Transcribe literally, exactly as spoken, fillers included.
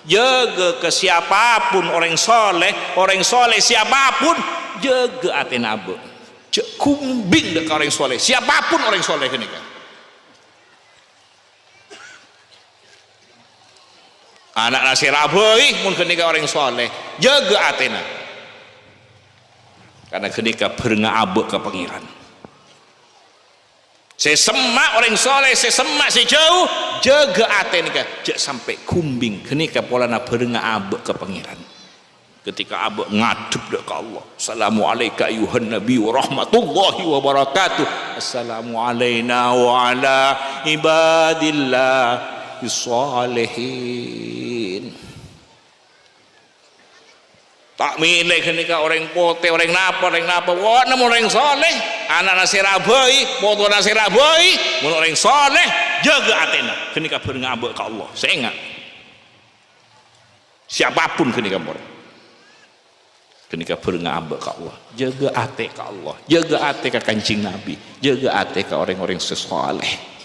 Jâgâ ka siapapun orèng soleh, orèng soleh siapapun, jâgâ atèna abâ'. Jhâ' ghumbing dâ' ka orèng soleh, siapapun orèng soleh ghânèka. Ana'na sè rabâi, mon ghânèka orèng soleh, jâgâ atèna. Karna ghânèka bhârengnga abâ' ka Pangèran. Sè semma' orèng soleh, sè semma' sè jhâu, jâgâ atè nèka, jhâ' sampè' ghumbing. Ghânèka polana bhârengnga abâ' ka Pangèran. Ketika abâ' ngadhep dâ' ka Allah, "Assalamu alaika ayyuhan nabi wa rahmatullahi wa barakatuh. Assalamu alaina wa ala ibadillahis shalihin." Ta' mèlè ghânèka orèng potè, orèng napa, orèng napa. Pokokna mon orèng soleh, ana'na sè rabâi, potona sè rabâi, mon orèng soleh, jâgâ atèna. Ghânèka bhârengnga abâ' ka Allah. Sè enga'. Siapapun ghânèka mon. Ghânèka bhârengnga abâ' ka Allah. Jâgâ atè ka Allah. Jâgâ atè ka Kanjeng Nabi. Jâgâ atè ka orèng-orèng sè soleh.